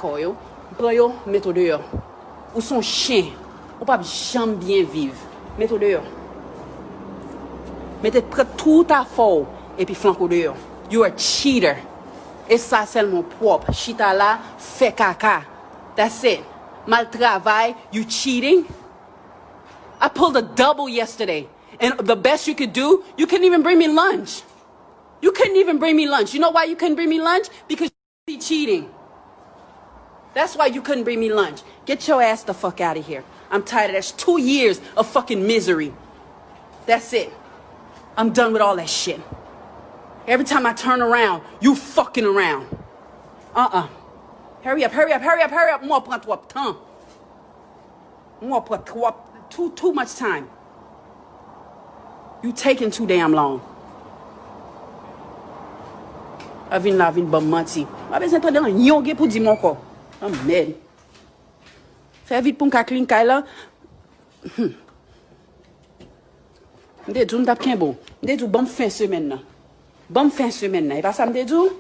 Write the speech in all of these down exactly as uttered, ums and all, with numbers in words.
kò yo, m pran yo, m mete w deyò. Ou se yon chen. Ou p ap janm byen viv. Mete w deyò. Mete pran tout afè w epi flanke w deyò. You are a cheater. E sa sèlman w pwòp. Chita la, fè kaka. That's it. M al travay, you cheating? I pulled a double yesterday. And the best you could do, you couldn't even bring me lunch. You couldn't even bring me lunch. You know why you couldn't bring me lunch? Because you cheating. That's why you couldn't bring me lunch. Get your ass the fuck out of here. I'm tired of that. That's two years of fucking misery. That's it. I'm done with all that shit. Every time I turn around, you fucking around. Uh-uh. Hurry up, hurry up, hurry up, hurry up. Mwen pran twòp tan. Mwen pran twòp, too, too much time. You taking too damn long. A vin la, vin ban m manti. Pa bezwen tande anyen w gen pou di m ankò. Anmèd. Fè vit pou m ka clean kay la. Hmm. M te di w m t ap kenbe w. M te di w ban m fen semèn nan. Ban m fen semèn nan. E pa sa m te di w?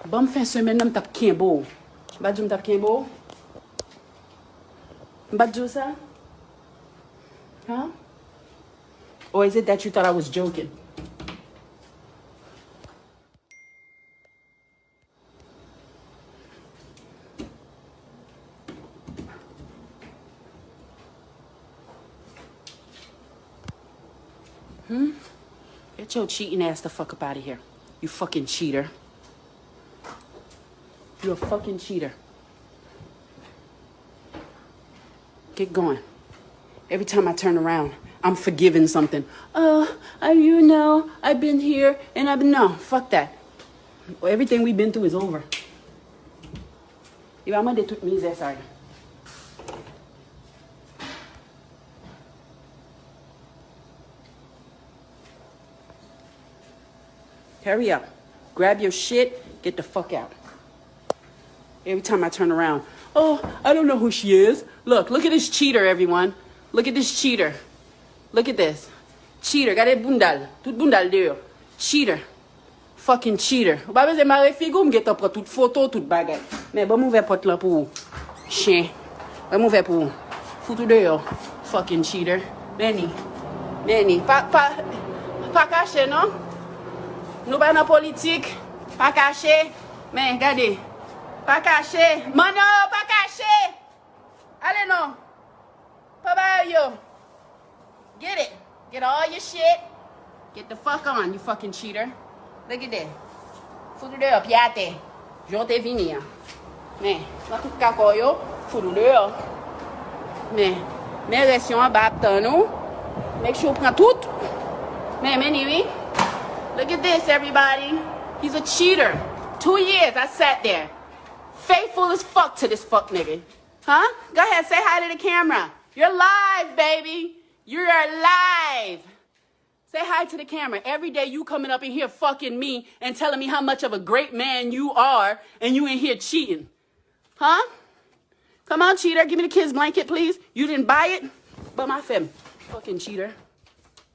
Ban m fen semèn nan, m t ap kenbe w. M pa di w m t ap kenbe w? M pa t di w sa? Huh? Or is it that you thought I was joking? Hmm? Get your cheating ass the fuck up out of here. You fucking cheater. You a fucking cheater. Get going. Every time I turn around, I'm forgiving something. Oh, I, you know, I've been here and I've been, no, fuck that. Everything we've been through is over. Li pa mande tout mizè sa yo. Hurry up. Grab your shit, get the fuck out. Every time I turn around, oh, I don't know who she is. Look, look at this cheater, everyone. Look at this cheater. Look at this. Cheater, gade bounda l. Tout bounda l deyò. Cheater. Fucking cheater. Ou pa bezwen mare figi w, m gentan pran tout foto, tout bagay. Men ban m ouvè pòt lan pou ou. Chen. Ban m ouvè pou ou. Fout ou deyò. Fucking cheater. Men ni. Men ni. Pa, pa, pa kache non. Nou pa nan politik. Pa kache. Men gade. Pa kache. Manno, pa kache. Ale non. Pa ba yo. Get it. Get all your shit. Get the fuck on, you fucking cheater. Look at that. Fout ou deyò, pye atè. Jan w te vini an. Men, nan tout kaka w yo, fout ou deyò. Men, men rès yo anba ap tann ou. Make sure w pran tout. Men, men ni wi. Look at this, everybody. He's a cheater. Two years I sat there. Faithful as fuck to this fuck nigga. Huh? Go ahead, say hi to the camera. You're live, baby. You are live. Say hi to the camera. Every day you coming up in here fucking me and telling me how much of a great man you are, and you in here cheating. Huh? Come on, cheater. Give me the kids blanket, please. You didn't buy it? But my fam. Fucking cheater.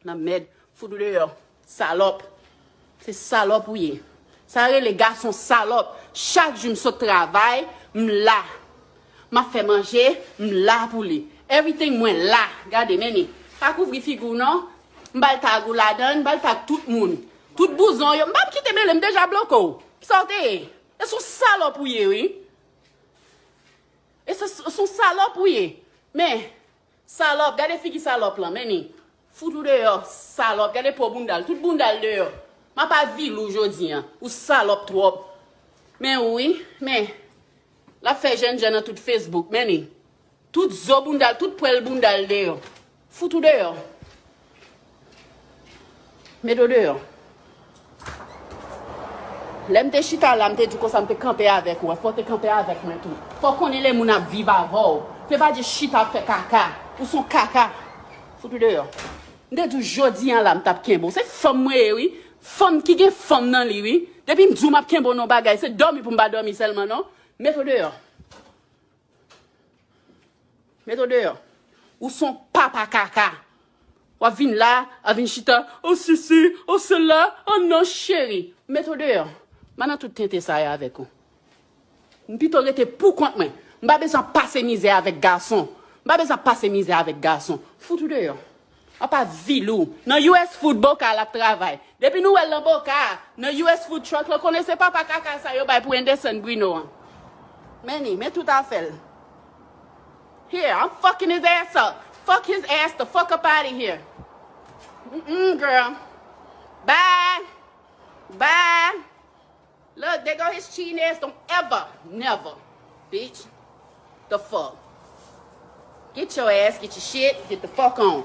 Nan mèd. Fout ou deyò. Salòp. Se salòp ou ye. Sa rele gason salòp. Chak jou m sot travay, m la. M ap fè manje, m la pou li. Everything mwen la. Gade, men ni. Pa kouvri figi w non. M ba l tag ou ladan, m ba l tag tout moun. Tout bouzon yo. M p ap kite mele, m deja bloke w. Kisa w te ye? E se yon salòp ou ye, wi. E se, se yon salòp ou ye. Men, salòp, gade figi salòp lan, men ni. Fout ou deyò, salòp, gade po bounda l, tout bounda l deyò. M ap avili w jodi an, ou salòp twòp. Men ou wi, men, l ap fè jènjan nan tout Facebook, men ni. Tout zo bounda l, tout pwèl bounda l deyò. Fout ou deyò. Met ou deyò. Lè m te chita la, m te di w konsa m te kanpe avèk ou. Èske w te kanpe avèk mwen tou? Fò w konnen lè moun ap viv avè w. Se pa jis chita ap fè kaka. Ou se yon kaka. Fout ou deyò. M te di w jodi an la, m t ap kenbe w. Se fanm mwen ye, wi. Fanm ki gen fanm nan li, wi. Depi m di w m ap kenbe w nan yon bagay, se dòmi pou m pa dòmi sèlman, non. Met ou deyò. Met ou deyò. Ou se yon papa kaka. W ap vin la, ap vin chita, o sisi, o sela, o non, cheri. Met ou deyò. M pa nan tout tenten sa yo avèk ou. M pito rete pou kont mwen. M pa bezwen pase mizè avèk gason. M pa bezwen pase mizè avèk gason. Fout ou deyò. Apa vilou. Nan U S Food Boca l ap travay. Depi nou wè l nan Boca, nan U S Food Truck, l konnen se papa kaka sa yo bay pou Anderson Bruno an. Men ni, men tout afè l. Here, I'm fucking his ass up. Fuck his ass the fuck up out of here. Mm-mm, girl. Bye. Bye. Look, there go his cheating ass. Don't ever, never, bitch. The fuck. Get your ass, get your shit, get the fuck on.